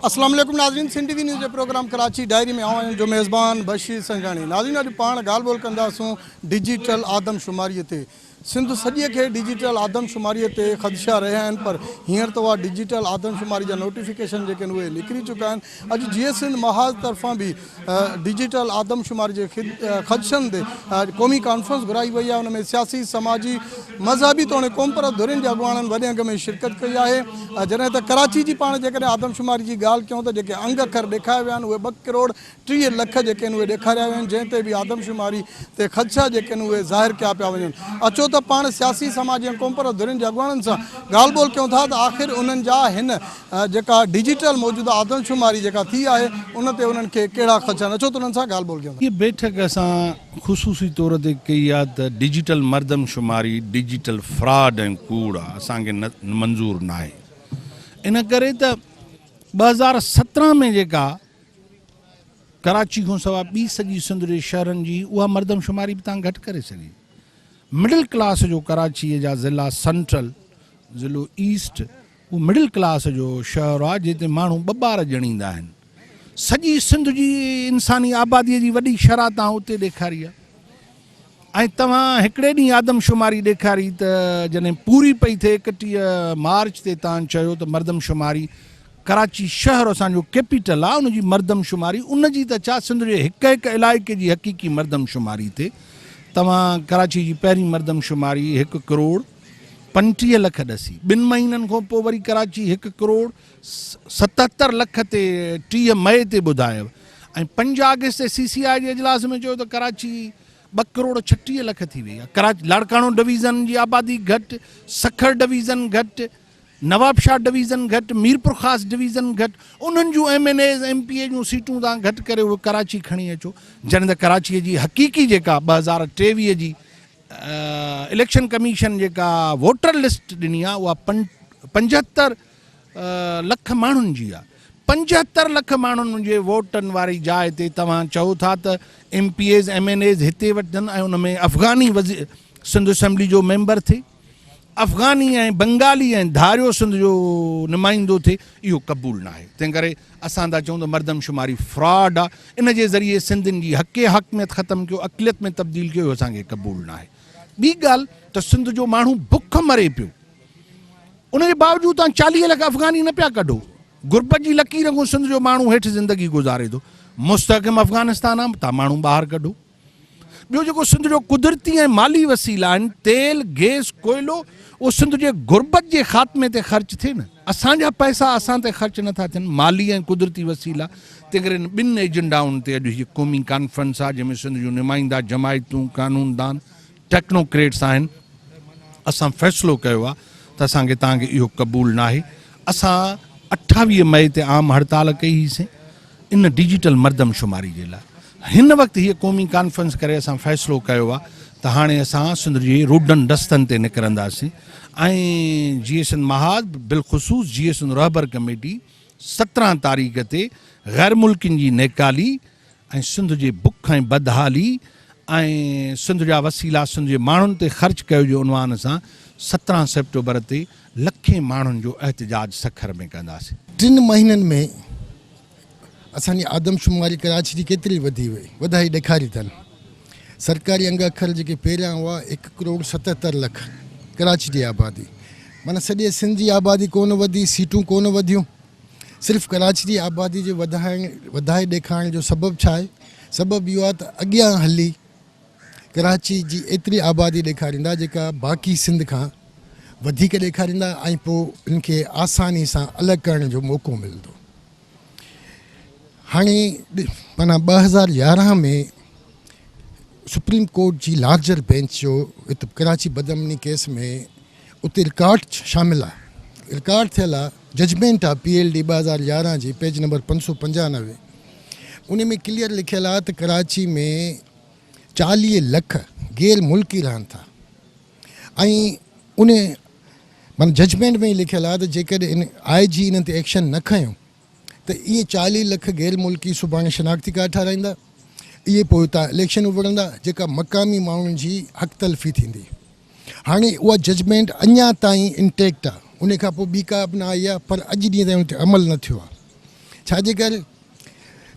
اسلام عليڪم ناظرين سنڌ ٽي وي نيوز جي پروگرام ڪراچي ڊائري ۾ آئون آهيان جو ميزبان بشير سنجاڻي ناظرين اڄ پاڻ ڳالهه ٻولهه ڪنداسون ڊجيٽل آدمشماري تي سنڌ سڄي کي ڊجيٽل آدمشماري تي خدشا رهيا آهن پر هينئر ته اها ڊجيٽل آدمشماري جا نوٽيفڪيشن جيڪي آهن اهي نڪري چڪا آهن اڄ جيئي سنڌ محاذ طرفان به ڊجيٽل آدمشماري جي خدشن تي قومي ڪانفرنس گهرائي وئي آهي، ان ۾ سياسي، سماجي، مذهبي توڻي قومپرست ڌرين جي اڳواڻن وڏي انگ ۾ شرڪت ڪئي آهي، جڏهن ته ڪراچي جي پاڻ جيڪڏهن آدمشماري جي ڳالهه ڪيون ته جيڪي انگ اکر ڏيکاريا ويا آهن اهي ٻه ڪروڙ 30 لک جيڪي آهن اهي ڏيکاريا ويا آهن جنهن تي به آدمشماري تي خدشا جيڪي آهن اهي ظاهر ڪيا پيا وڃن. اچو ته پاڻ سياسي، سماجي ۽ قومپرست ڌرين جي اڳواڻن سان ڳالهه ٻولهه ڪيون ٿا ته آخر انهن جا هن جيڪا ڊجيٽل موجوده آدمشماري جيڪا ٿي آهي ان تي انهن کي ڪهڙا خدشا آهن اچو ته انهن سان ڳالهه ٻولهه ڪيون ٿا. هيء بيٺڪ اسان خصوصي طور تي ڪئي آهي ته ڊجيٽل مردم شماري ڊجيٽل فراڊ ۽ ڪوڙ آهي اسان کي منظور ناهي ان ڪري ته 2017 ۾ جيڪا ڪراچي کان سواء ٻي سڄي سنڌ جي شهرن جي اها مردم شماري به تان گهٽ ڪري سگهي. مڊل ڪلاس جو ڪراچيء جا ضلعا سنٽرل، ضلعو ايسٽ اهو مڊل ڪلاس جو شهر آهي جتي ماڻهو ٻه ٻار ڄڻيندا آهن. سڄي سنڌ جي انساني آباديء جي وڏي شرح تان اتي ڏيکاري آهي. ۽ توهان هڪڙي ڏينهن آدمشماري ڏيکاري ته جڏهن پوري پئي ٿئي 31 مارچ تي توهان چيو ته مردم شماري ڪراچي شهر اسان جو ڪيپيٽل آهي ان جي مردم شماري ان جي ته ڇا سنڌ جي هڪ هڪ علائقي جي حقيقي مردم شماري ٿئي توهان ڪراچي جي پهرين مردم شماري هڪ ڪروڙ 35 لک ڏسي ٻن مهينن کان پوء وري ڪراچي هڪ ڪروڙ 77 لک تي 30 مئي تي ٻڌايو ۽ 5 آگسٽ تي سي سي آء جي اجلاس ۾ چيو ته ڪراچي 2 ڪروڙ 36 لک ٿي وئي آهي. ڪراچي لاڙڪاڻو ڊويزن جي آبادي گهٽ، سکر ڊويزن گهٽ، نوابشاهه ڊويزن گهٽ، ميرپورخاص ڊويزن گهٽ، انهن جون M N As, M P A جون سيٽون تان گهٽ ڪري اهي ڪراچي کڻي اچو. جڏهن ته ڪراچي جي حقيقي جيڪا 2023 جي اليڪشن ڪميشن جيڪا ووٽر لسٽ ڏني آهي اها 75 لک ماڻهن جي آهي. 75 لک ماڻهن جي ووٽن واري جاء تي توهان چئو ٿا ته M P As M N As هتي وٺجن ۽ ان ۾ افغاني سنڌ اسيمبلي جو ميمبر ٿئي، افغاني ۽ بنگالي ۽ ڌاريو سنڌ جو نمائندو ٿئي اهو قبول ناهي. تنهن ڪري اسان ٿا چئون ته مردم شماري فراڊ آهي ان جي ذريعي سنڌين جي حق حاڪميت ختم ڪيو اقليت ۾ تبديل ڪيو اهو اسان کي قبول ناهي. ٻي ڳالهه ته سنڌ جو ماڻهو بک مري پيو. ان جي باوجود توهان 40 لک افغاني نه پيا ڪڍو. غربت جي لڪير کان سنڌ جو ماڻهو هيٺ زندگي گذاري ٿو. مستحڪم افغانستان آ، توهان ماڻهو ٻاهر ڪڍو. ٻيو جيڪو سنڌ جو قدرتي ۽ مالي وسيلا آهن، تيل، گيس، ڪوئلو، اهو سنڌ جي غربت جي خاتمي تي خرچ ٿئي نه. اسان جا پئسا اسان تي خرچ نه ٿا ٿين، مالي ۽ قدرتي وسيلا. تنهن ڪري ان ٻن ايجنڊائن تي اڄ هيء قومي ڪانفرنس آ، جنهن ۾ سنڌ جون نمائنده جماعتون، قانوندان، ٽيڪنوڪريٽس آهن، اسان فيصلو ڪيو آهي ته اسان کي توهان کي اهو قبول ناهي، اسان 28 مئي تي عام هڙتال ڪئي هئي سين ان ڊجيٽل مردم شماري جي لاء، هن وقت هيء قومي ڪانفرنس ڪري اسان فيصلو ڪيو آهي ته هاڻي اسان سنڌ جي روڊن رستن تي نڪرنداسين ۽ جيئي سنڌ محاذ بالخصوص جيئي سنڌ رهبر ڪميٽي 17 تاريخ تي غير ملڪين جي نيڪالي ۽ سنڌ جي بک ۽ بدحالي ۽ سنڌ جا وسيلا سنڌ جي ماڻهن تي خرچ ڪيو جي عنوان سان 17 سيپٽوبر تي لکين ماڻهن جو احتجاج سکر ۾ ڪنداسين. ٽن مهينن ۾ اسان جي آدمشماري ڪراچي جي ڪيتري وڌي وئي وڌائي ڏيکاري اٿن. سرڪاري انگ اکر جيڪي پهريان هئا هڪ ڪروڙ 77 لک ڪراچي جي آبادي معنيٰ سڄي سنڌ جي آبادي ڪونه وڌي سيٽون ڪونه وڌيون. صرف ڪراچي جي آبادي جي وڌائڻ وڌائي ڏيکارڻ جو سبب ڇا آهي؟ سبب اهو آهي ته اڳيان هلي ڪراچي جي ايتري آبادي ڏيکاريندا جيڪا باقي سنڌ کان وڌيڪ ڏيکاريندا ۽ پوء ان کي آساني سان الڳ ڪرڻ جو موقعو ملندو. هاڻي معنيٰ 2011 ۾ سپريم ڪورٽ جي لارجر بينچ جو ڪراچي بدامني ڪيس ۾ اتي رڪارڊ شامل آهي رڪارڊ ٿيل آهي ججمينٽ آهي پي ايل ڊي 2011 جي پيج نمبر 595 ان ۾ ڪليئر لکيل آهي ته ڪراچي ۾ 40 لک غير ملڪي رهن ٿا ۽ ان معنيٰ ججمينٽ ۾ ئي لکيل آهي ته جيڪڏهن ان آء جي انهن تي ايڪشن نه کنيو ته اهي 40 لک غير ملڪي سڀاڻي شناختي ڪارڊ ٺهرائيندا اهي پوء اتان اليڪشن وڙهندا جيڪا مقامي ماڻهن جي حق تلفي ٿيندي. هاڻي اها ججمينٽ اڃا تائين انٽيڪٽ آهي، ان کان پوء ٻي ڪا به نه آئي آهي، پر اڄ ڏينهن تائين ان تي عمل نه ٿيو آهي. ڇا جي ڪري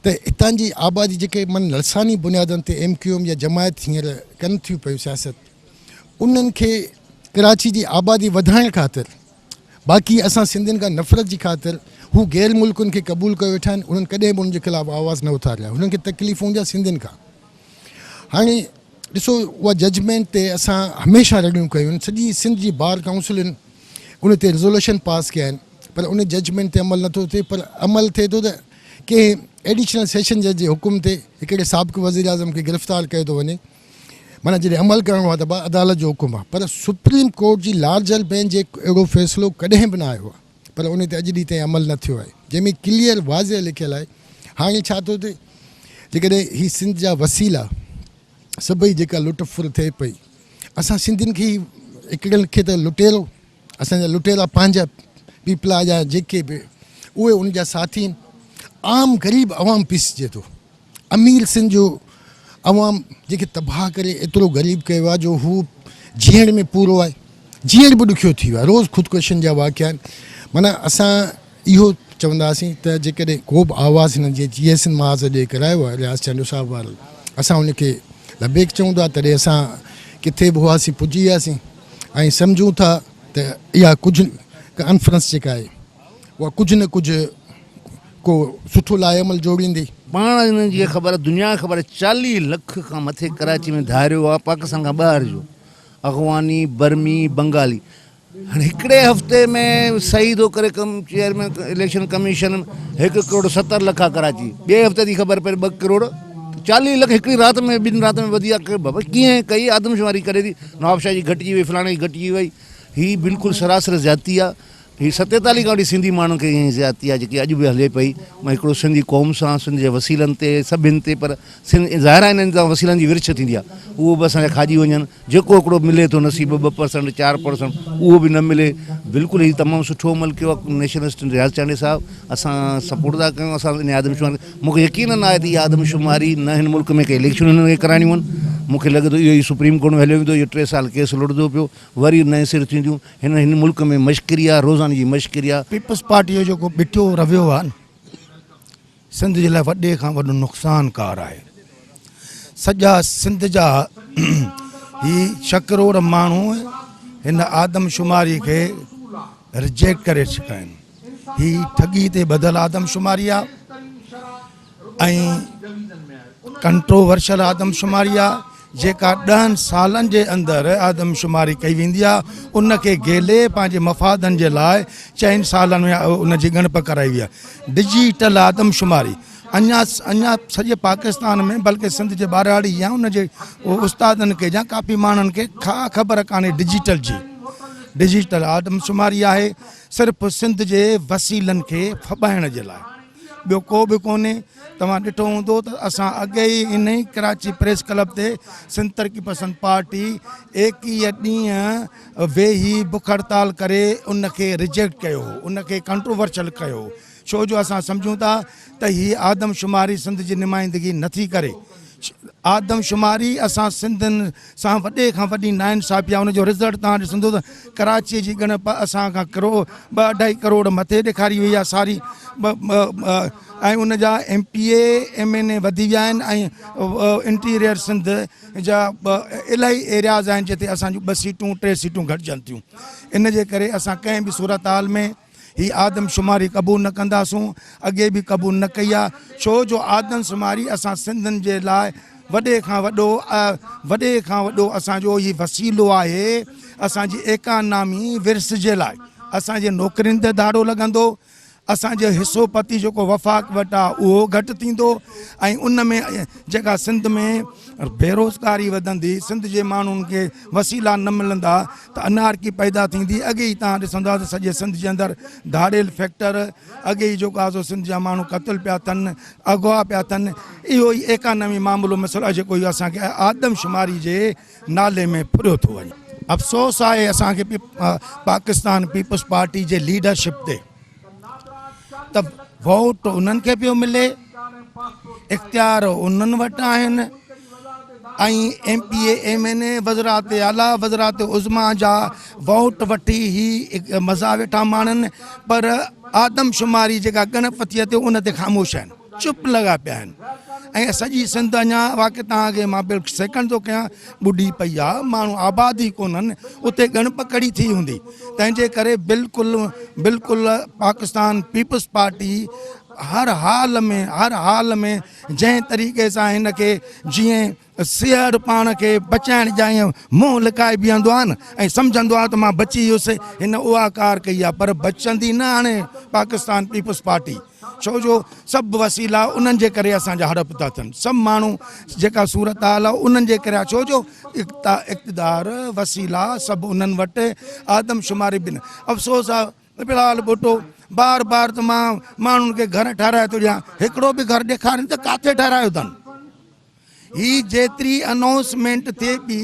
ته هتان جي آبادي جيڪي من لساني بنيادن تي ايم ڪيو ايم يا جماعت هينئر ڪن ٿيون پيون سياست انهن کي ڪراچي جي آبادي وڌائڻ خاطر باقي اسان سنڌين کان نفرت جي خاطر هو غير ملڪن کي قبول ڪيو ويٺا آهن انهن ڪڏهن به انهن جي خلاف آواز نه اٿاريو آهي هنن کي تڪليف هوندي آهي سنڌين کان هاڻي ڏسو اها ججمينٽ تي اسان هميشه رڙيون ڪيون آهن سڄي سنڌ جي بار ڪائونسلن ان تي ريزولوشن پاس ڪيا آهن پر ان ججمينٽ تي عمل نٿو ٿئي پر عمل ٿئي ٿو ته ڪنهن ايڊيشنل سيشن جج جي حڪم تي هڪڙي سابق وزيراعظم کي گرفتار ڪيو ٿو وڃي معنيٰ جڏهن عمل ڪرڻو آهي ته عدالت جو حڪم آهي پر سپريم ڪورٽ جي لارجر بينچ جي اهڙو فيصلو ڪڏهن به نه آيو آهي پر ان تي اڄ ڏينهن تائين عمل نه ٿيو آهي جنهن ۾ ڪليئر واضح لکيل آهي هاڻي ڇا ٿو ٿئي جيڪڏهن هي سنڌ جا وسيلا سڀئي جيڪا لٽ ڦر ٿئي پئي اسان سنڌين کي ئي هڪڙن کي ته لٽيرو اسان جا لٽيرا پنهنجا پيپلا جا جيڪي به اهي ان جا ساٿي آهن عام غريب عوام پيسجي ٿو امير سنڌ جو عوام جيڪي تباهه ڪري ايترو غريب ڪيو آهي جو هو جيئڻ ۾ پورو آهي جيئڻ به ڏکيو ٿي ويو آهي روز خودڪشين جا واقعا آهن معنيٰ اسان اهو چونداسين ته جيڪڏهن ڪو به آواز هنن جي جي ايس اين محاذ ڏي ڪرايو آهي رياض چانڊيو صاحب وارو اسان ان کي لبيڪ چئون ٿا تڏهن اسان ڪٿي به هئاسين پڄي وياسين ۽ سمجهون ٿا ته اها ڪجهه ڪانفرنس جيڪا آهي اها ڪجهه نه ڪجهه ڪو سٺو لاء عمل جوڙيندي. پاڻ انهن جي خبر دنيا کي خبر 40 لک کان مٿي ڪراچي ۾ ڌاريو آ پاڪستان کان ٻاهر جو اغواني برمي بنگالي هاڻي هڪڙي هفتي ۾ صحيح ٿو ڪري ڪم چيئرمين اليڪشن ڪميشن هڪ ڪروڙ 70 لک آ ڪراچي ٻئي هفتي ٿي خبر پئي 2 ڪروڙ 40 لک هڪڙي رات ۾ ٻن رات ۾ وڌي آ بابا ڪيئن ڪئي آدمشماري ڪري ٿي نوابشاهه جي گهٽجي وئي فلاڻي جي گهٽجي وئي هي بلڪل سراسر زيادتي آ هي 47 کان وٺي سنڌي ماڻهن کي ائين زيادتي آهي جيڪي اڄ به هلي پئي مان هڪڙو سنڌي قوم سان سنڌ جي وسيلن تي سڀن تي پر سنڌ ظاهر آهي انهن سان وسيلن جي ورڇ ٿيندي آهي اهو به اسان جا کاڄي وڃن جيڪو هڪڙو ملي ٿو نصيب 2% 4% اهو به نه ملي بلڪل هي تمام سٺو عمل ڪيو آهي نيشنلسٽ رياض چانڊيي صاحب اسان سپورٽ ٿا ڪيون اسان ان آدمشماري مون کي يقينن آهي ته اها آدمشماري نه هن ملڪ ۾ ڪي اليڪشنون هنن کي ڪرائڻيون آهن مون کي لڳي ٿو اهو ئي سپريم ڪورٽ ۾ هليو ويندو اهو 3 سال ڪيس لڙندو پيو وري نئين سر ٿينديون هن هن ملڪ ۾ مشڪري آ روزاني جي مشڪري آ. پيپلز پارٽي جو جيڪو ٻٽيو رويو آهي نه سنڌ جي لاء وڏي کان وڏو نقصان ڪار آهي. سڄا سنڌ جا هي 6 ڪروڙ ماڻهو هن آدمشماري کي رجيڪٽ ڪري چڪا آهن. هي ٺڳي تي ٻڌل آدمشماري آهي ۽ ڪنٽروورشل آدمشماري آهي جيڪا 10 سالن جي اندر آدمشماري ڪئي ويندي آهي ان کي گيلي پنهنجي مفادن جي لاء 4 سالن ۾ ان جي ڳڻپ ڪرائي وئي آهي. ڊجيٽل آدمشماري اڃا اڃا سڄي پاڪستان ۾ بلڪه سنڌ جي ٻهراڙي يا ان جي استادن کي يا ڪافي ماڻهن کي ڪا خبر ڪانهي ڊجيٽل جي ڊجيٽل آدمشماري آهي صرف سنڌ جي وسيلن کي ڦٻائڻ جي لاء ٻيو ڪو به ڪونهي. توهان ڏٺو هوندو ته اسان اڳي ئي انهي ڪراچي پريس ڪلب تي سنڌ ترقي پسند پارٽي 21 ڏينهن ويهي بک هڙتال ڪري ان کي رجيڪٽ ڪيو هو، ان کي ڪنٽروورشل ڪيو هو، ڇو جو اسان سمجهون ٿا ته هي آدمشماري سنڌ جي نمائندگي نٿي ڪري. آدمشماري اسان سنڌين سان وڏي کان وڏي ناانصافي آهي، ان جو رزلٽ توهان ڏسندو ته ڪراچي جي ڳڻپ اسان کان ڪروڙ ٻه اڍائي ڪروڙ مٿي ڏيکاري وئي آهي ساري ۽ ان جا M P A M N A وڌي ويا آهن ۽ انٽيريئر سنڌ جا الاهي ايرياز آهن جتي اسان جون ٻه سيٽون ٽي سيٽون گهٽجن ٿيون ان جي ڪري اسان ڪنهن به صورتحال ۾ هي آدمشماري قبول نه ڪنداسون، اڳي به قبول نه ڪئي آ، ڇو جو آدمشماري اسان سنڌين جي لاء وڏي کان وڏو وڏي کان وڏو اسان جو هي وسيلو آهي، اسان جي ايڪانامي ورث جي لاء، اسان جي نوڪرين تي ڌاڙو لڳندو، اسان جو حصو پتي جيڪو وفاق وٽ آ اهو گهٽ ٿيندو ۽ ان ۾ جيڪا سنڌ ۾ بيروزگاري وڌندي، سنڌ جي ماڻهن کي وسيلا نه ملندا ته انارڪي پيدا ٿيندي، اڳي ئي توهان ڏسندا ته سڄي سنڌ جي اندر ڌاڙيل فيڪٽر اڳي ئي جيڪو آهي سو سنڌ جا ماڻهو قتل پيا ٿين، اغوا پيا ٿين، اهو ئي ايڪانامي معاملو مسئلو آهي جيڪو اهو اسان کي آدمشماري جي نالي ۾ ڦريو ٿو وڃي. افسوس آهي اسان کي پاڪستان پيپلز پارٽي جي ليڊرشپ تي ته ووٽ انهن کي پيو ملي، اختيار انهن وٽ آهن ۽ M P A, M N A, وزرات اعليٰ، وزرات عظميٰ جا ووٽ وٺي هي مزا ويٺا ماڻن پر آدمشماري جيڪا ڳڻپ ٿي ٿئي ان تي خاموش آهن چپ لڳا پيا آهن ۽ سڄي سنڌ اڃا واقعي توهان کي مان بلڪل سيڪنڊ ٿو ڪيان ٻڏي پئي آ ماڻهو آباد ئي ڪونهن اتي ڳڻپ ڪهڙي ٿي هوندي تنهن جي ڪري بلڪل بلڪل پاڪستان پيپلز پارٽي هر حال ۾ هر حال ۾ جنهن طريقي سان هن کي جيئن سيهڙ پاڻ کي بچائڻ جا ائين منهن لڪائي بيهندو آهي نه ۽ سمجهندو آهي ته مان بچي ويس، هن اها ڪار ڪئي آهي پر بچندي نه هاڻي پاڪستان پيپلز پارٽي ڇو جو سڀ وسيلا انهن جي ڪري اسان جا هڙپ ٿا ٿين، سڀ ماڻهو جيڪا صورتحال آهي انهن جي ڪري آهي ڇو جو اقتدار وسيلا سڀ انهن وٽ آدمشماري به نه افسوس آهي بلال ڀٽو بار بار ته مان ماڻهن کي گهر ٺهرائي ٿو ڏيان هڪڙو به گهر ڏيکارين ته ڪاٿي ٺهرايو اٿن. هي جيتري انائونسمينٽ ٿئي پي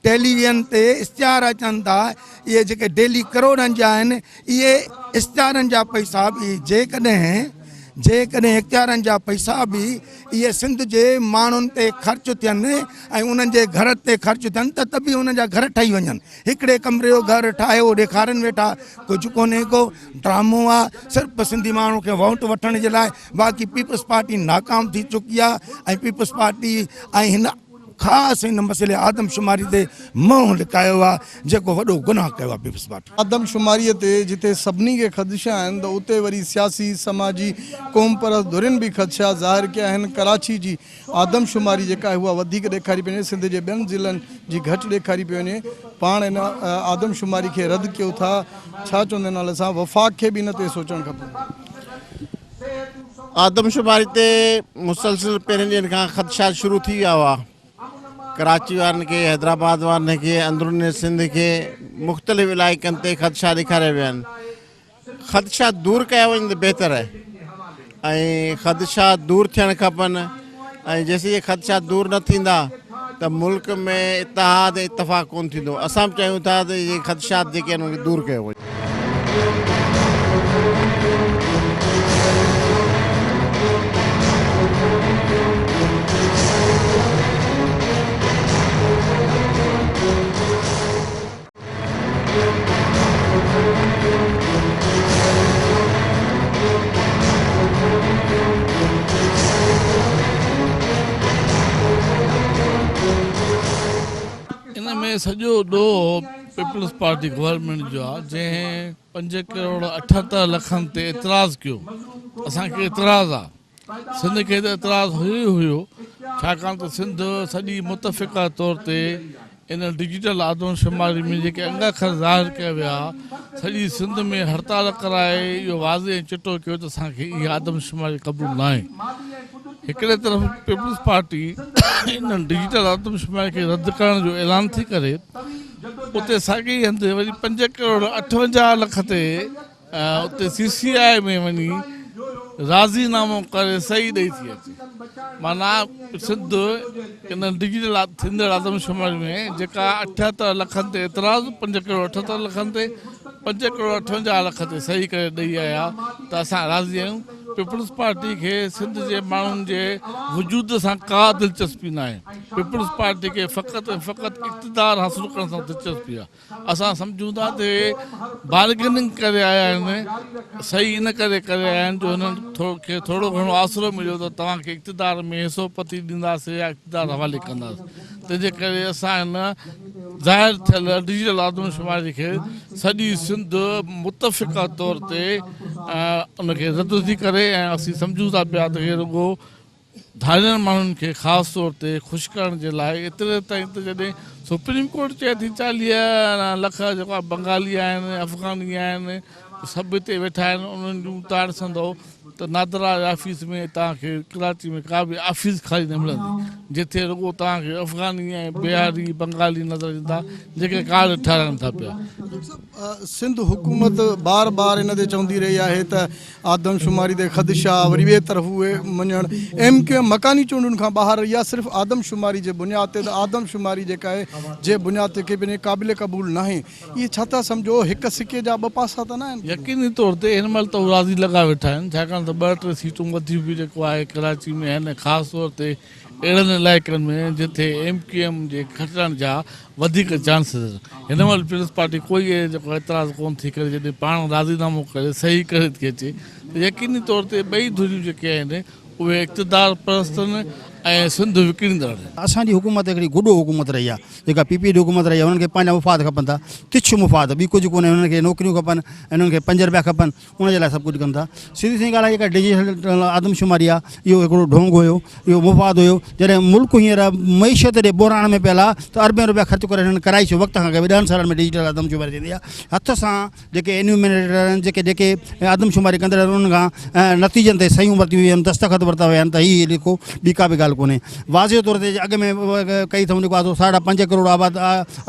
ٽيليويزن تي اشتهار اچن ٿا اهي جيڪي ڊيلي ڪروڙن جا آهن اهي اشتهارن جا پئسا به جيڪڏهن جيڪڏهن اختيارن جا پئسا به اهي سنڌ جي ماڻهن تي خرچ ٿين ۽ انهن جي گهر تي خرچ ٿين ته ته به انهن جا گهر ٺهي وڃن هڪڙي ڪمري جو گهر ٺاهيو ڏيکارن ويٺا ڪجهه ڪونهي ڪو ڊرامو آ صرف سنڌي ماڻهن کي ووٽ وٺڻ جي لاء باقي پيپلز پارٽي ناڪام ٿي چڪي آ ۽ پيپلز پارٽي ۽ هن خاص هن مسئلي آدمشماري تي منهن لڪايو آ جيڪو وڏو گناهه ڪيو آ پيپلز پارٽي. آدمشماري تي جتي سڀني کي خدشا آهن ته اتي وري سياسي، سماجي، قومپرست ڌرين به خدشا ظاهر ڪيا آهن. ڪراچي جي آدمشماري جيڪا آهي اها وڌيڪ ڏيکاري پئي وڃي، سنڌ جي ٻين ضلعن جي گهٽ ڏيکاري پئي وڃي، پاڻ ان آدمشماري کي رد ڪيو ٿا، ڇا چوندين ان حوالي سان وفاق کي به ان تي سوچڻ کپي. آدمشماري تي مسلسل پهرين ڏينهن کان خدشات شروع ٿي ويا هئا، ڪراچي وارن کي، حيدرآباد وارن کي، اندرون سنڌ کي مختلف علائقن تي خدشا ڏيکاريا ويا آهن. خدشا دور ڪيا وڃن ته بهتر آهي ۽ خدشا دور ٿيڻ کپن ۽ جيسين اهي خدشا دور نه ٿيندا ته ملڪ ۾ اتحاد ۽ اتفاق ڪونه ٿيندو اسان به چاهيون ٿا ته اهي خدشات جيڪي آهن انهن کي دور ڪيو وڃي. ان ۾ سڄو ڏوهه پيپلز پارٽي گورنمينٽ جو آهي جنهن 5 ڪروڙ 78 لکن تي اعتراض ڪيو اسان کي اعتراض آهي سنڌ کي ته اعتراض هيو ئي هيو ڇاڪاڻ ته سنڌ سڄي متفقه طور تي ان ڊجيٽل آدمشماري ۾ جيڪي انگ اکر ظاهر ڪيا ويا سڄي سنڌ ۾ هڙتال ڪرائي اهو واضح ۽ چٽو ڪيو ته اسان کي اها آدمشماري قبول ناهي هڪڙي طرف پيپلز پارٽي ان ڊجيٽل آدمشماري کي رد ڪرڻ جو اعلان ٿي ڪري اتي ساڳئي ئي هنڌ وري 5 ڪروڙ 58 لک تي اتي سي سي آء ۾ وڃي راضي نامو ڪري صحيح ڏئي ٿي اچي معنيٰ سنڌ ان ڊجيٽل ٿيندڙ آدمشماري ۾ جيڪا 78 لکن تي اعتراض 5 ڪروڙ 78 لکن تي 5 ڪروڙ 58 لک تي صحيح ڪري ڏئي آيا ته اسان راضي آهيون پيپلز پارٽي کي سنڌ جي ماڻهن جي وجود سان ڪا دلچسپي ناهي پيپلز پارٽي کي فقط ۽ فقط اقتدار حاصل ڪرڻ سان دلچسپي آهي اسان سمجهون ٿا ته اهي بارگيننگ ڪري آيا آهن، صحيح ان ڪري ڪري آيا آهن جو هنن کي ٿورو گهڻو آسرو مليو ته توهان کي اقتدار ۾ حصو پتي ڏينداسين يا اقتدار حوالي ڪنداسين تنهن جي ڪري اسان هن ظاهر ٿيل ڊجيٽل آدمشماري کي سڄي سنڌ متفقه طور تي ان کي رد ٿي ڪري ۽ اسين سمجهون ٿا پيا ته هي رڳو ڌارين ماڻهن کي خاص طور تي خوش ڪرڻ جي لاء ايتري تائين ته جڏهن سپريم ڪورٽ چئي ٿي 40 لک جيڪو بنگالي آهن افغاني آهن سڀ هتي ويٺا آهن انهن جون توهان ڏسندو ته نادرا جي آفيس ۾ توهان کي ڪراچي ۾ ڪا به آفيس خالي نه ملندي جتي رڳو توهان کي افغاني ۽ بهاري بنگالي نظر ايندا جيڪي ڪارڊ ٺهرائن ٿا پيا. سنڌ حڪومت بار بار ان تي چوندي رهي آهي ته آدمشماري تي خدشا، وري ٻئي طرف اهي مڃڻ ايم ڪيو ايم مڪاني چونڊن کان ٻاهر رهي آهي صرف آدمشماري جي بنياد تي ته آدمشماري جيڪا آهي جي بنياد تي ڪئي پئي وڃي قابل قبول ناهي اهي ڇا ٿا سمجهو هڪ سڪي جا ٻه پاسا ته ناهن. يقيني طور تي هن مهل ته هو راضي لڳا ويٺا آهن ڇاڪاڻ ڇاڪاڻ ته ٻه ٽي سيٽون وڌيڪ به جيڪو آهي ڪراچي ۾ آهن ۽ خاص طور تي اهڙن علائقن ۾ جتي ايم ڪيو ايم جي کٽڻ جا وڌيڪ چانسز آهن. هن مهل پيپلز پارٽي ڪوئي جيڪو اعتراض ڪونه ٿي ڪري جڏهن پاڻ راضي نامو ڪري صحيح ڪري ٿي اچي ته يقيني طور تي ٻئي ڌريون جيڪي آهن اهي اقتدار پرست آهن ۽ سنڌ وڪڻيندڙ آهن. اسان جي حڪومت هڪڙي گڏو حڪومت رهي آهي جيڪا پي پي جي حڪومت رهي آهي انهن کي پنهنجا مفاد کپن ٿا تڇ مفاد ٻي ڪجهه ڪونهي انهن کي نوڪريون کپن ۽ انهن کي پنج رپيا کپن ان جي لاء سڀ ڪجهه ڪن ٿا. سڌي سنئين ڳالهه آهي جيڪا ڊجيٽل آدمشماري آهي اهو هڪڙو ڍونگ هيو اهو مفاد هيو جڏهن ملڪ هينئر معيشت جي بحران ۾ پيل آهي ته اربين روپيا خرچ ڪري هنن ڪرائي ڇو وقت کان اڳ ۾ ڏهن سالن ۾ ڊجيٽل آدمشماري ٿيندي آهي هٿ سان جيڪي انيومينيٽر آهن جيڪي جيڪي آدمشماري ڪندڙ آهن انهن کان نتيجن تي صحيحون ورتيون ويون آهن دستخط ورتا ويا آهن ته هي لکو ٻي ڪا به ڳالهه ڪونهي واضح طور تي اڳ ۾ ڪئي اٿئون جيڪو آهي سو ساڍا پنج ڪروڙ آباد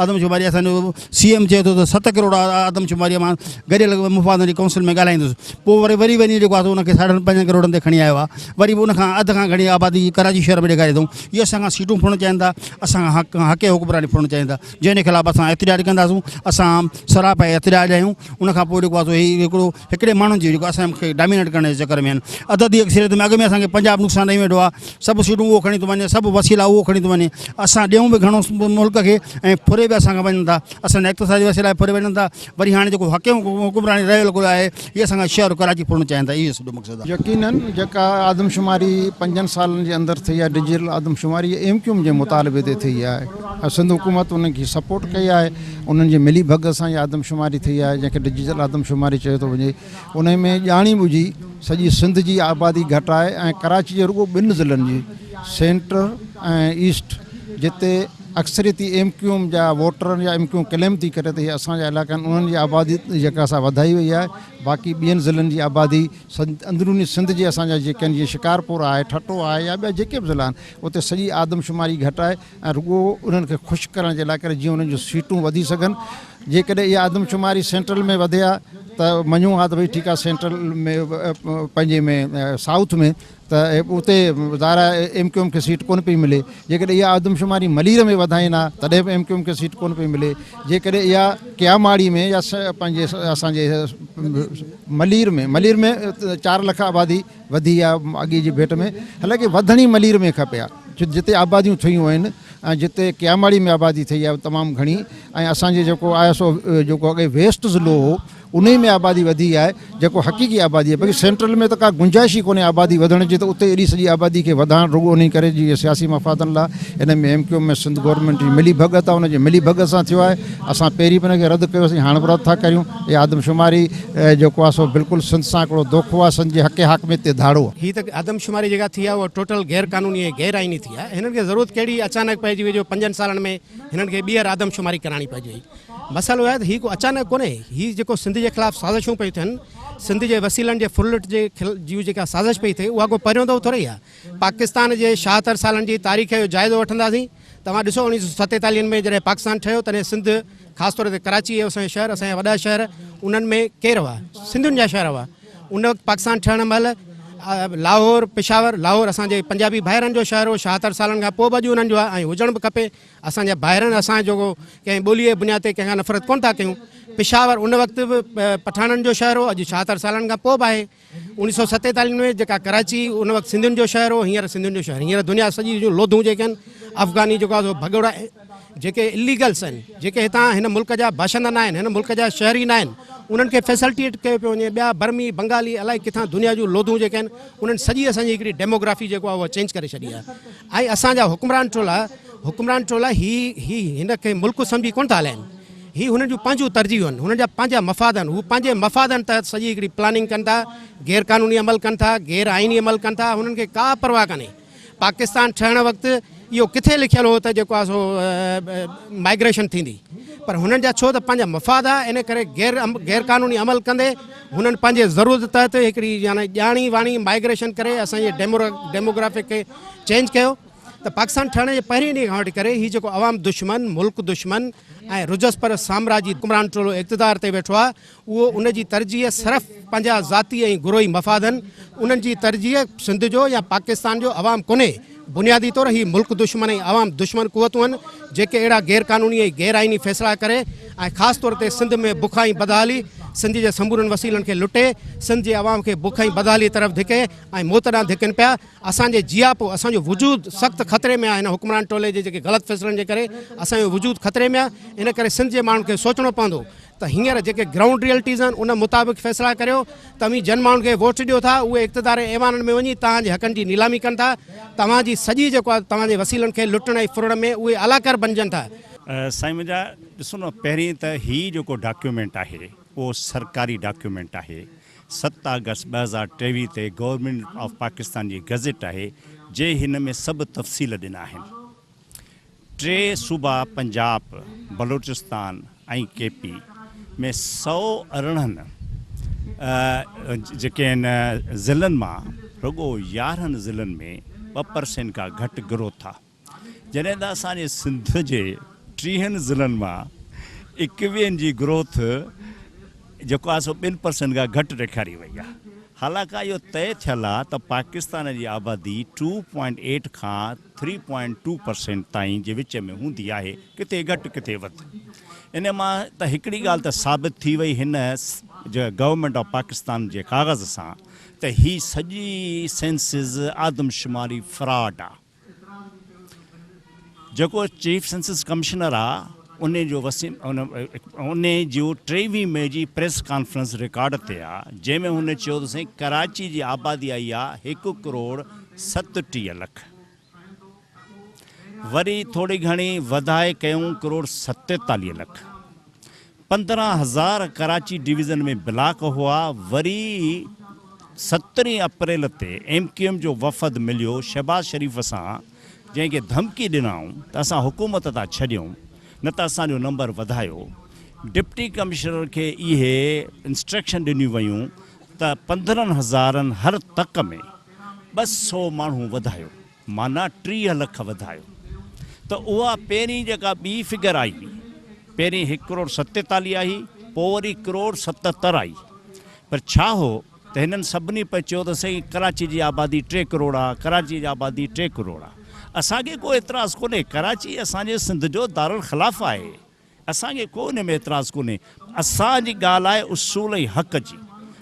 آدمشماري اسان جو سي ايم چئي ٿو ته ست ڪروڙ آدمشماريء مان گڏيل مفادن جي ڪائونسل ۾ ڳالهائيندس. پوء وري وري وڃي جيڪو آهي سو ان کي ساڍن پنجن ڪروڙن تي کڻي آيو آهي. وري به ان کان اڌ کان گهڻي آبادي ڪراچي شهر ۾ ڏيکاري اٿئون. اهي اسان کان سيٽون ڦرڻ چاهين ٿا، اسان کان حق حق حڪمراني ڦرڻ چاهين ٿا. جنهن جي خلاف اسان احتجاج ڪنداسون. اسان سراپا احتجاج آهيون. ان کان پوء جيڪو آهي سو هي هڪڙو هڪڙي ماڻهن جي جيڪو اسان کي ڊامينيٽ ڪرڻ جي چڪر ۾ آهن. عددي اڪثريت ۾ اڳ ۾ اسان کي پنجاب نقصان ڏئي ويٺو آهي. سڀ سيٽون اهو کڻي ٿو وڃي، سڀ وسيلا اهو کڻي ٿو وڃي. اسان ڏيون به گهڻو ملڪ کي ۽ ڦري به اسان کان وڃن ٿا. اسان جا اقتصادي وسيلا به ڦري وڃن ٿا. وري هاڻي جيڪو حق حڪمراني رهيل ڪو آهي، هي اسان کان شهر ڪراچي ڦرڻ چاهين ٿا. اهو سڄو مقصد آهي. يقينن جيڪا آدمشماري پنجن سالن جي اندر ٿي آهي ڊجيٽل آدمشماري اها ايم ڪيو ايم جي مطالبي تي ٿي آهي ۽ سنڌ حڪومت انهن کي سپورٽ ڪئي آهي. انهن جي ملي ڀڳت سان اها آدمشماري ٿي آهي جنهن کي ڊجيٽل آدمشماري چيو ٿو وڃي. انهي ۾ ڄاڻي ٻجهي سڄي سنڌ جي آبادي گهٽائي ۽ ڪراچي جي رڳو ٻن ضلعن جي سينٽر ۽ ايسٽ جتي اڪثريتي ايم ڪيو ايم جا ووٽر يا ايم ڪيو ايم ڪليم ٿي ڪري ته هي اسان جا علائقا آهن انهن جي آبادي جيڪا سا وڌائي وئي آهي باقي ٻين ضلعن جي آبادي اندروني سنڌ جي اسان جا جيڪي آهن جيئن شڪارپور آهي ٺٽو آهي يا ٻيا جيڪي به ضلعا آهن اتي سڄي آدمشماري گهٽائي ۽ رڳو انهن کي خوش ڪرڻ جي لاء ڪري جيئن انهن جون سيٽون وڌي سگهن. جيڪڏهن اها آدمشماري سينٽرل ۾ وڌي ها ته مڃون ها ته ڀئي ٺيڪ آهي سينٽرل ۾ پنهنجي ۾ سائوٿ ۾ ته اتي ظاهر آهي ايم ڪيو ايم کي سيٽ ڪونه پئي ملي. جيڪڏهن اها آدمشماري ملير ۾ وڌائين ها تڏهن به ايم ڪيو ايم کي سيٽ ڪونه پئي ملي. جيڪڏهن اها ڪياماڙي ۾ يا پنهنجي اسان جي ملير ۾ ملير ۾ چار لک آبادي وڌي آ اڳي جي ڀيٽ ۾ حالانڪه وڌڻ ئي ملير ۾ کپي ها ڇو جتي آباديون ٿيون آهن ۽ جتي ڪياماڙي ۾ آبادي ٿي آهي تمام گهڻي ۽ اسان جي جيڪو آهي سو جيڪو اڳي ويسٽ ضلعو هو انهي ۾ آبادي وڌي آهي جيڪو حقيقي آبادي آهي باقي سينٽرل ۾ ته ڪا گنجائش ئي ڪونهي آبادي وڌڻ جي ته اتي ايڏي سڄي آبادي کي وڌائڻ رڳو انهي ڪري جي سياسي مفادن لاء ان ۾ M Q M ۾ Sindh government جي ملي ڀڳت آهي ان جي ملي ڀڳت سان ٿيو آهي اسان پهرين به ان کي رد ڪيوسين هاڻ به رد ٿا ڪريون اها آدمشماري جيڪو آهي سو بلڪل سنڌ سان هڪڙو دوکو آهي سنڌ جي حق حاڪميت تي ڌاڙو آهي. هي ته آدمشماري جيڪا ٿي آهي اها ٽوٽل غير قانوني ۽ غير آئيني ٿي آهي. هنن کي ضرورت ڪهڙي اچانڪ پئجي وئي جو پنجن سالن ۾ هنن کي ٻيهر آدمشماري ڪرائڻي پئجي وئي. مسئلو اهو آهي ته هي ڪو اچانڪ ڪونهي هي جيڪو سنڌ جي خلاف سازشون پيون ٿين سنڌ جي وسيلن جي ڦرلٽ جي جي جيڪا سازش پئي ٿئي اها ڪو پهريون دفعو ٿورئي آهي. پاڪستان جي 76 سالن جي تاريخ جو جائزو وٺنداسين توهان ڏسو 1947 ۾ جڏهن پاڪستان ٺهيو تڏهن سنڌ خاص طور تي ڪراچي ۽ اسان جا شهر اسان جا وڏا شهر انهن ۾ ڪير هئا سنڌين جا شهر هئا ان وقت پاڪستان ٺهڻ مهل لاهور پشاور لاهور اسان جي پنجابي ڀائرن جو شهر هو 76 سالن کان پوء به اڄ انهن جو آهي ۽ هجڻ به کپي اسان جا ڀائرن اسان جو ڪنهن ٻولي جي بنياد تي ڪنهن کان نفرت ڪونه ٿا ڪيون پشاور ان وقت به پٺاڻن جو شهر هو اڄ 76 سالن کان پوء به آهي 1947 ۾ جيڪا ڪراچي ان وقت سنڌين جو شهر هو هينئر سنڌين جو شهر هينئر دنيا سڄي جون لوڌون جيڪي آهن افغاني جيڪو آهي سو ڀڳوڙا جيڪي اليگلس آهن جيڪي هتان هن ملڪ جا باشندا نه آهن هن ملڪ جا شهري نه آهن انهن کي فيسلٽيٽ ڪيو پيو وڃي ٻيا برمي بنگالي الائي ڪٿان دنيا جون لوڌون جيڪي آهن انهن سڄي اسان جي هڪڙي ڊيموگرافي جيڪو آهي اها چينج ڪري ڇڏي آهي ۽ اسان جا حڪمران ٽولا حڪمران ٽولا هي هي هن کي ملڪ سمجهي ڪونه ٿا هلائن هي هنن جون پنهنجون ترجيحون آهن، هنن جا پنهنجا مفاد آهن، هو پنهنجي مفادن تحت سڄي هڪڙي پلاننگ ڪن ٿا، غير قانوني عمل ڪن ٿا، غير آئيني عمل ڪن ٿا، هنن کي ڪا پرواهه ڪانهي. پاڪستان ٺهڻ وقت اهو ڪٿي لکيل هو ته جيڪو آهي سو مائگريشن ٿيندي، پر هنن جا ڇو ته پنهنجا مفاد آهي، ان ڪري غير غير قانوني عمل ڪندي هنن پنهنجي ضرورت تحت هڪڙي يعني ڄاڻي واڻي مائگريشن ڪري اسان جي ڊيموگرافڪ کي چينج ڪيو. ته پاڪستان ٺهڻ جي پهرين ڏينهن کان وٺي ڪري هي جيڪو عوام دشمن، ملڪ دشمن ۽ رجس پرست سامراجي حڪمران ٽولو اقتدار تي ويٺو آهي اهو ان جي ترجيح صرف پنهنجا ذاتي ۽ گروهي مفاد آهن انهن جي ترجيح سنڌ جو يا پاڪستان جو عوام ڪونهي بنيادي طور هي ملڪ دشمن ۽ عوام دشمن قوتون آهن جيڪي اهڙا غير قانوني ۽ غير آئيني فيصلا ڪري ۽ خاص طور تي سنڌ ۾ بک ۽ بدحالي سنڌ جي سمورن وسيلن کي لٽي سنڌ جي عوام کي بک ۽ بدحالي طرف ڌڪي ۽ موت ڏانهن ڌڪن پيا. اسان جي جياپو، اسان جو وجود سخت خطري ۾ آهي. هن حڪمران ٽولي جي جيڪي غلط فيصلن جي ڪري اسان جو وجود خطري ۾ آهي. ان ڪري سنڌ جي ماڻهن کي سوچڻو پوندو ته هينئر جيڪي گرائونڊ ريئلٽيز آهن ان مطابق فيصلا ڪريو. توهين جن ماڻهن کي ووٽ ڏيو ٿا اهي اقتدار ۽ ايوانن ۾ وڃي توهان جي حقن جي نيلامي ڪن ٿا. توهان جي سڄي جيڪو آهي توهان جي وسيلن کي لٽڻ ۽ ڦرڻ ۾ اهي الاڪر بنجن ٿا. سائين منهنجا ڏسو نه پهرين ته هي جيڪو ڊاڪيومينٽ آهي اهو سرڪاري ڊاڪيومينٽ آهي ست آگسٽ 2023 تي گورنمينٽ آف پاڪستان جي گزيٽ آهي جنهن هن ۾ سڀ تفصيل ڏنا آهن. ٽي صوبا پنجاب، بلوچستان ۽ ڪي پي ۾ 118 جيڪي آهن ضلعن مان رڳو 11 ضلعن ۾ 2% کان گهٽ گروٿ آ. جڏهن ته اسان جي سنڌ جي ٽيهن ضلعن مان ايڪويهن جي گروٿ جيڪو آهي سو 2% کان گهٽ ڏيکاري وئي آهي. حالانڪه اهو طئي ٿيل آهي ته پاڪستان جي آبادي ٽو پوائنٽ ايٽ کان ٿري پوائنٽ ٽو پرسينٽ تائين جي وچ ۾ هوندي آهي، ڪٿي گهٽ ڪٿي وڌ. ان مان ته هڪڙي ڳالهه ته ثابت ٿي وئي هن گورنمينٽ آف پاڪستان جي ڪاغذ سان ته هي سڄي سينسز آدمشماري فراڊ آهي. جيڪو چيف سينسس ڪمشنر آ انهي جو وسيم انهي جو 23 مئي جي پريس ڪانفرنس رڪارڊ تي آ جنهن ۾ هن چيو ته سائين ڪراچي جي آبادي آئي آ هڪ ڪروڙ 37 لک وري ٿوري گهڻي وڌائي ڪيون ڪروڙ 47 لک. 15 هزار ڪراچي ڊويزن ۾ بلاڪ هئا، وري سترهين اپريل تي ايم ڪيو ايم جو وفد مليو شهباز شريف سان جنهن کي ڌمڪي ڏنائون ته اسان حڪومت ٿا ڇڏيون نه ته اسان جو نمبر وڌايو، ڊپٽي ڪمشنر کي اهي انسٽرڪشن ڏنيون ويون ته 15 هزارن هر تڪ ۾ 200 ماڻهو وڌايو. معنيٰ 30 لک وڌايو ته اها پهرين جيڪا ٻي فگر آئي پهرين هڪ ڪروڙ 47 آئي پوء وري ڪروڙ 77 آئي پر ڇا هو ته هنن سڀني پئي چيو ته سائين ڪراچي جي آبادي ٽي ڪروڙ آ ڪراچي جي آبادي ٽي ڪروڙ آ اسان کي ڪو اعتراض ڪونهي ڪراچي اسان جي سنڌ جو دارالخلافه آهي. اسان کي ڪو ان ۾ اعتراض ڪونهي، اسان جي ڳالهه آهي اصول ۽ حق جي،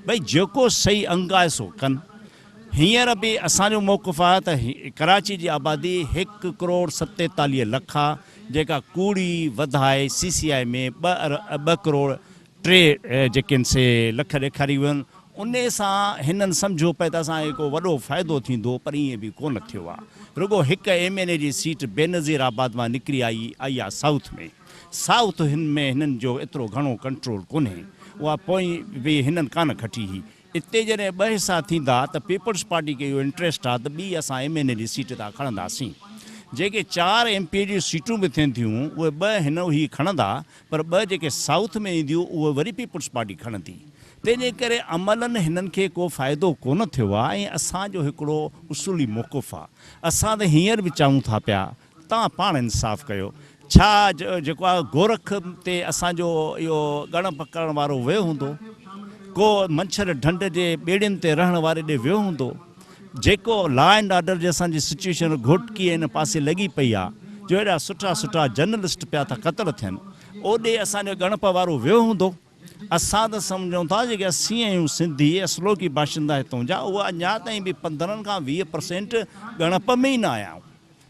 ڀئي جيڪو صحيح انگ آهي سو ڪن. هينئر به اسان جو موقف آهي ته ڪراچي جي آبادي هڪ ڪروڙ 47 لک آ، جيڪا ڪوڙي وڌائي سي سي آء ۾ 2 ڪروڙ 3 جيڪي آهن سي لک ڏيکاري ويون آهن، انهي سان هنن سمجهيو پئي ته اسان کي ڪو وڏو فائدو ٿيندو پر ائين به ڪونه ٿيو آ. رڳو هڪ ايم اين اي جي سيٽ بينظير آباد مان نڪري آئي آئي آ سائوٿ ۾. سائوٿ هن ۾ هنن جو ايترو گهڻو ڪنٽرول ڪونهي. اها پوئين به هنن ڪانه کٽي هئي. اتي جڏهن ٻه حصا ٿيندا ته پيپلز پارٽي کي اهو انٽريسٽ آ ته ٻي اسان ايم اين اي جي سيٽ تان کڻنداسين. جيڪي چار ايم پي اي جون سيٽون به ٿين ٿيون اهي ٻه هن هي کڻندا پر ٻه جيڪي سائوٿ ۾ اينديون اهي وري پيپلز پارٽي کڻندي. تنهن جي ڪري عملاً هنن کي ڪو فائدو ڪونه ٿيو آهي ۽ اسان جو هڪڙو اصولي موقف آهي. اسان ته هينئر به چاهيون ٿا پيا توهان پاڻ انصاف ڪيو. ڇا جيڪو آهي گورک تي اسان جو اهو ڳڻپ ڪرڻ وارو ويو هوندو؟ ڪو منڇر ڍنڍ جي ٻيڙين تي رهڻ واري ڏي ويو هوندو؟ جيڪو لا اينڊ آرڊر جي اسان جي سچوئيشن گهوٽڪي ۽ ان پاسي لڳي پئي آهي جو ايڏا سٺا سٺا جرنلسٽ پيا ٿا قتل ٿين اوڏي اسان جو ڳڻپ وارو ويو هوندو؟ اسان ته سمجهون ٿا جيڪي اسين آهيون سنڌي اصلوڪي باشندا هتون جا اهي اڃا تائين به 15 کان 20 پرسينٽ ڳڻپ ۾ ئي نه آيا آهيون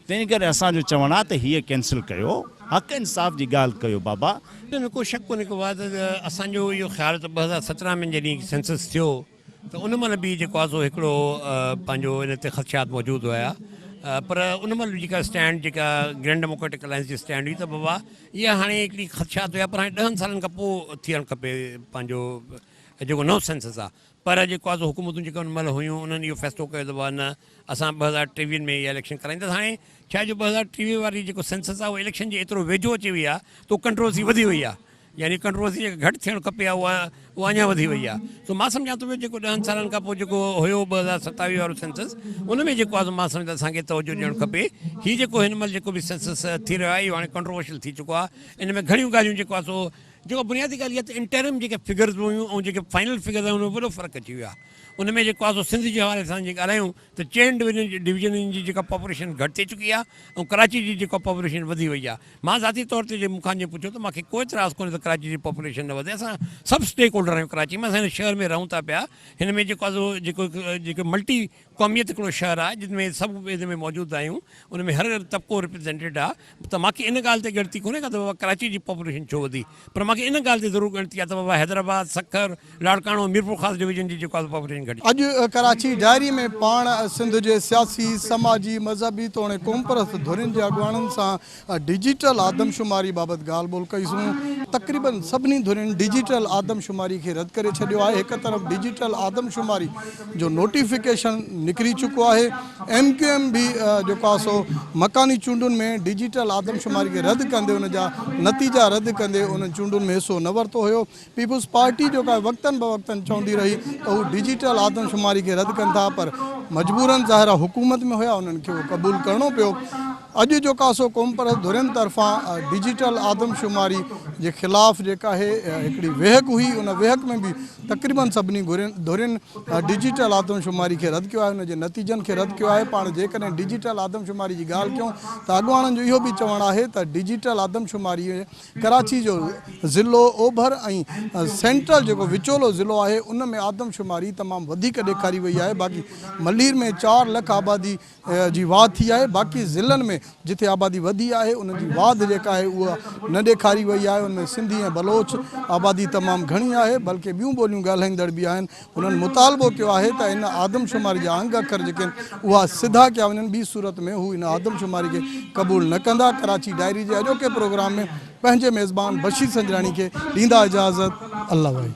تنهن ڪري اسان جو چوڻ آهي ته هيء ڪينسل ڪيو حق انصاف جي ڳالهه ڪيو بابا. ان ۾ ڪو شڪ ڪونهي ڪو ته اسان جو اهو خيال ته 2017 ۾ جڏهن سينسس ٿيو ته ان مهل به جيڪو آهي سو هڪڙو پنهنجو ان تي خدشات موجود هيا پر ان مهل به جيڪا اسٽينڊ جيڪا گرينڊ ڊيموڪريٽڪ الائنس جي اسٽينڊ هئي ته بابا اها هاڻي هڪڙي خدشات هيا پر هاڻي ڏهن سالن کان پوء ٿيڻ کپي پنهنجو جيڪو نئون سينسس آهي پر جيڪو آهي سو حڪومتون جيڪي ان مهل هيون انهن اهو فيصلو ڪيو ته بابا نه اسان 2023 ۾ اها اليڪشن ڪرائينداسين هاڻي ڇا آهي جو 2023 واري جيڪو سينسس آهي اهو اليڪشن جي ايترو ويجهو اچي وئي آهي ته ڪنٽروورسي وڌي وئي آهي يعني ڪنٽروورسي جيڪا گهٽ ٿيڻ کپي ها اها اها اڃا وڌي وئي آهي سو مان سمجهان ٿو پيو جيڪو ڏهن سالن کان پوء جيڪو هيو 2027 وارو سينسس ان ۾ جيڪو آهي سو مان سمجهان ٿو اسان کي توجه ڏيڻ کپي هي جيڪو هن مهل جيڪو به سينسس ٿي رهيو آهي اهو هاڻي ڪنٽروورشل ٿي چڪو آهي ان ۾ گهڻيون ڳالهيون جيڪو آهي سو جيڪو بنيادي ڳالهه اها ته انٽرم جيڪي فگرز هيون ۽ جيڪي فائنل فگرز آهن ان ۾ وڏو فرق اچي ويو آهي. ان ۾ جيڪو آهي سو سنڌ جي حوالي سان جي ڳالهايون ته چئن ڊويزنن جي جيڪا پاپوليشن گهٽ ٿي چڪي آهي ۽ ڪراچي جي جيڪا پاپوليشن وڌي وئي آهي. مان ذاتي طور تي جي مون کان جي پڇو ته مان کي ڪو اعتراض ڪونهي ته ڪراچي جي پاپوليشن نه وڌي. اسان سڀ اسٽيڪ هولڊر آهيون ڪراچي ۾، اسان هن شهر ۾ رهون ٿا پيا. هن ۾ جيڪو آهي سو جيڪو جيڪو ملٽي قوميت هڪڙو شهر آهي جن ۾ سڀ ان ۾ موجود آهيون، ان ۾ هر طبقو ريپريزينٽيڊ آهي ته مان کي ان ڳالهه تي ڳڻتي ڪونهي ڪا ته بابا ڪراچي جي پاپوليشن ڇو وڌي پر مان کي ان ڳالهه تي ضرور ڳڻتي آهي ته بابا حيدرآباد، سکر، لاڙڪاڻو، ميرپورخاص ڊويزن جي جيڪو آهي پاپوليشن گهٽ. اڄ ڪراچي ڊائري ۾ پاڻ سنڌ جي سياسي، سماجي، مذهبي توڻي قومپرست ڌرين جي اڳواڻن سان ڊجيٽل آدمشماري بابت ڳالهه ٻولهه ڪئي سون. تقريبن سڀني ڌرين ڊجيٽل آدمشماري کي رد ڪري ڇڏيو آهي. هڪ طرف ڊجيٽل آدمشماري جو نوٽيفڪيشن نڪري چڪو آهي. ايم ڪيو ايم به جيڪو آهي سو مڪاني چونڊن ۾ ڊجيٽل آدمشماري کي رد ڪندي ان جا نتيجا رد ڪندي انهن چونڊن ۾ حصو نه ورتو هيو. پيپلز پارٽي جيڪا وقتن بوقتن چوندي رهي ته هو ڊجيٽل آدمشماري کي رد ڪن ٿا پر مجبورن ظاهر آهي حڪومت ۾ هيا انهن کي اهو قبول ڪرڻو پيو. اڄ جيڪا سو قومپرست ڌرين طرفان ڊجيٽل آدمشماري جي خلاف جيڪا آهي هڪڙي ويهڪ هئي ان ويهڪ ۾ به تقريبن سڀني ڌرين ڊجيٽل آدمشماري کي رد ڪيو آهي ان جي نتيجن کي رد ڪيو آهي پاڻ جيڪڏهن ڊجيٽل آدمشماري جي ڳالهه ڪيون ته اڳواڻن جو اهو به چوڻ آهي ته ڊجيٽل آدمشماري ڪراچي جو ضلعو اوڀر ۽ سينٽرل جيڪو وچولو ضلعو آهي ان ۾ آدمشماري تمام وڌيڪ ڏيکاري وئي آهي باقي ملير ۾ چار لک آبادي جي واڌ ٿي آهي باقي ضلعن ۾ جتي آبادي وڌي آهي انهن جي واڌ جيڪا آهي اها نه ڏيکاري وئي آهي ان ۾ سنڌي ۽ بلوچ آبادي تمام گهڻي آهي بلڪه ٻيون ٻوليون ڳالهائيندڙ به آهن هنن مطالبو ڪيو آهي ته ان آدمشماري جا انگ اکر جيڪي آهن اها سڌا ڪيا وڃن ٻي صورت ۾ هو ان آدمشماري کي قبول نه ڪندا. ڪراچي ڊائري جي اڄوڪي پروگرام ۾ پنهنجي ميزبان بشير سنجراڻي کي ڏيندا اجازت الله وائي.